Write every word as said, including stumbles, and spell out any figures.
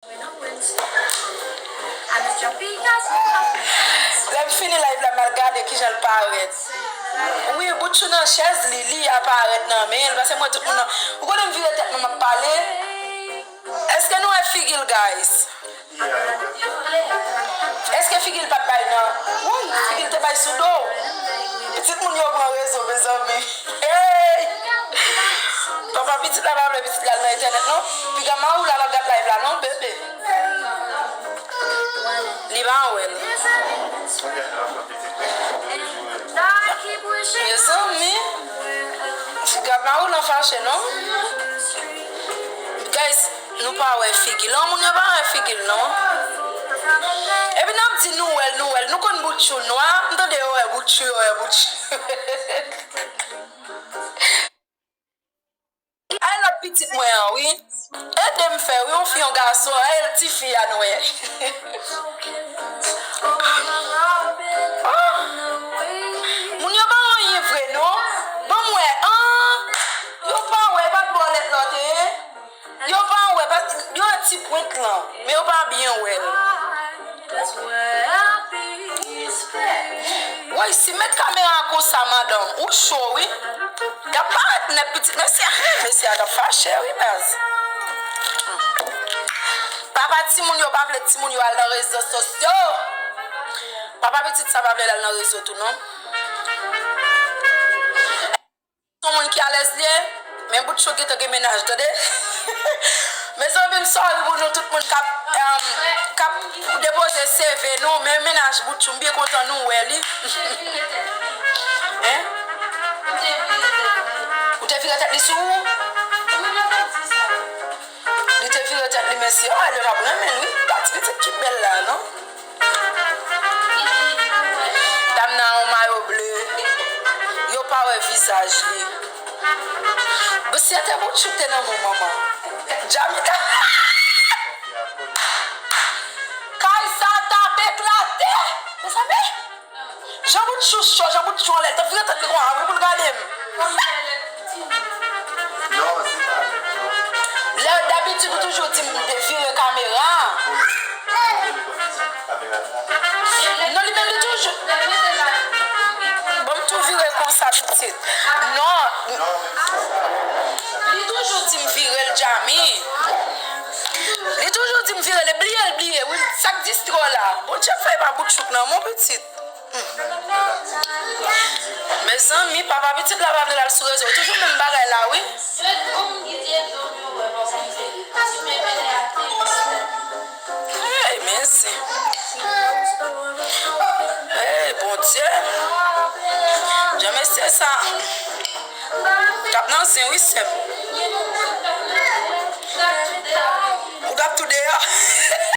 Lè m fini live la, m al gade kijan l parèt. Wi, boutchou nan chèz li, li aparèt nan men l, paske m wè tout moun nan. Ou konnen m vire tèt mwen, m ap pale. Èske nou wè figi l, guys? Èske figi l pa t bay nan? Woy, figi l te bay sou do. Pitit moun yo pran rezo, mezanmi. Hey! Papa pitit la pa vle pitit la al nan entènèt, non. Piga Maoula pa gad live la, non, bebe. Li pa wè l. Mezanmi. Piga Maoula fache, non. Guys, nou pa wè figi l. Non, moun yo pa wè figi l, non. Epi n ap di nou wè l, nou wè l. Nou konn boutchou nwa. M tande yo wè boutchou, yo wè boutchou. Ay, lòt pitit mwen an, wi. Ede m fè, wi, yon fi, yon gason. Ay, ti fi a nou wè. Ah. Moun yo pa anyen vre, non. Ban m wè. Ah. Yo pa wè, pa t bòlèt lòt, e. Yo pa wè, pa, yo wè ti pwent lan, men yo pa byen wè l. Woy, si met kamera konsa, madanm, ou cho, wi. Y ap parèt nèt pitit. Mesye, mesye a t ap fache, wi, baz. Papa timoun yo pa vle timoun yo al nan rezo sosyo. Papa pitit sa pa vle l al nan rezo tou, non. Yon moun ki alèz li ye, men boutchou gentan gen mennaj, tande. Mezanmi, m sorry pou nou tout moun k ap, um, k ap depoze C V nou, men mennaj boutchou, m byen kontan nou wè li. Hein? Ou te vire tèt li sou ou? Li te vire tèt li, mesye. Oh, li t ap renmen l, wi. Gad ti pitit ki bèl la, non? Dam nan yon mayo ble. Yo pa wè vizaj li. Bon, si se te boutchou k te nan men w, manman. Djamika. Kay sa t ap eklate. Mezanmi. Jan boutchou cho, jan boutchou anlè, l t ap vire tèt li konsa, wi, pou l gade m. Non, se pa vre, non. Lè, dabitid, ou toujou di m de vire kamera. Kamera sa. Non, li menm, li toujou. Bon, m tou vire konsa, pitit. Non. Non, men se pa vre, sa. Li toujou di m vire l, Djami. Li toujou di m vire l, bliye l, bliye. Wi, sa k distrè w la. Bondye fè pa boutchou k nan men w, pitit. Mezanmi, papa pitit la pa vle l al sou rezo. Toujou menm bagay la, wi. Hey, mèsi. Hey, Bondye. Jan mesye sa. T ap nan zen, wi, sè m.